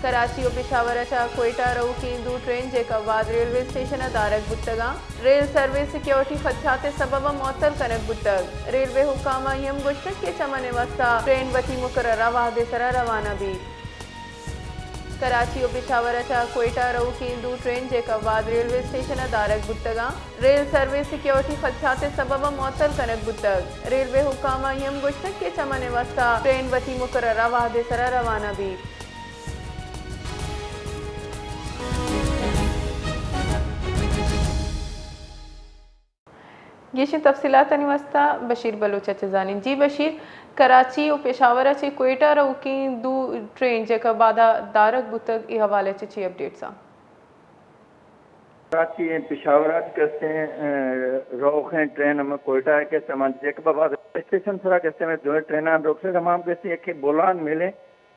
کراچی و پشاور ء چہ کوئٹہ روکیں دو ٹرین جیکب آباد ریلوے اسٹیشن ء دارگ بوتگاں۔ ریل سروس سیکیورٹی خدشات ء سبب ء معطل کنگ بوتگ۔ ریلوے حکام ء اے ہم گوشتگ کہ چمن ء واستہ ٹرین وتی مقررہ وہد ء سرا روانہ بیت۔ کراچی و پشاور ء چہ کوئٹہ روکیں دو ٹرین جیکب آباد ریلوے اسٹیشن ء دارگ بوتگاں۔ ریل سروس سیکیورٹی خدشات ء سبب ء معطل کنگ بوتگ۔ ریلوے حکام ء اے ہم گوشتگ کہ چمن ء واستہ ٹرین وتی مقررہ وہد ء سرا روانہ بیت۔ گیشیں تفصیلاتانی واستہ بشیر بلوچ ء چہ زانیں۔ جی بشیر، کراچی و پشاور ء چہ کوئٹہ روکیں دو ٹرین جیکب آباد ء دارگ بوتگ، اے حوالہ ء چہ چی اپڈیٹس آں؟ کراچی ء پشاور ء کسیں، ء، روخیں ٹرین ہم کوئٹہ ء کسیں ہما جیکب آباد اسٹیشن سرا کسیں ہمے دوئیں ٹریناں روکتگ، ہما ہم کسیں یکے بولان میل ء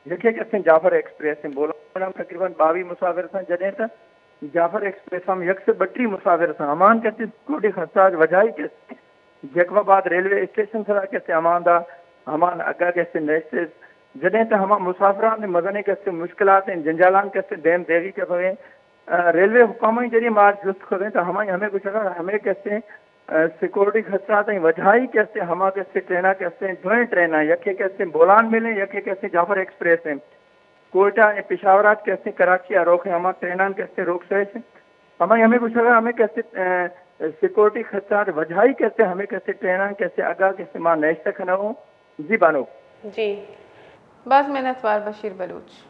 یکے کسیں جعفر ایکسپریس ء۔ بولان میل ء ہم تقریباً باوی مسافر اتاں، جنیں تہ جعفر ایکسپریس ہم یک سے بٹی مسافر اتاں۔ ہمان کسیں سیکورٹی خدشات وجاہی کسیں جیکب آباد ریلوے اسٹیشن سرا کسیں ہماندا ہمان اگا کسیں نشتے، جنیں تہ ہما مسافران مزنیں کسیں مشکلات ہیں، جنجالان کسیں دیم دیگی کپویں۔ ء، ریلوے حکامانی ذریعہ ما جست کتیں تہ ہمائی ہمے گوشگا ہمے کسیں، ء، سیکورٹی خدشات ہیں وجہائی کسیں ہما کسیں ٹرینا کسیں دوئیں ٹرینا یکے کسیں بولان میل ء یکے کسیں جعفر ایکسپریس ہیں۔ کوئٹہ ء پشاور ء کسیں کراچی ء روکیں ہما ٹرینان کسیں روک سیش ہیں۔ ہمائی ہمے گوشگا ہمے کسیں، ء، سیکورٹی خدشات وجہائی کسیں ہمے کسیں ٹرینان کسیں اگا کسیں ما نشتہ کنوں۔ جی بانو۔ جی۔ باز منتوار بشیر بلوچ۔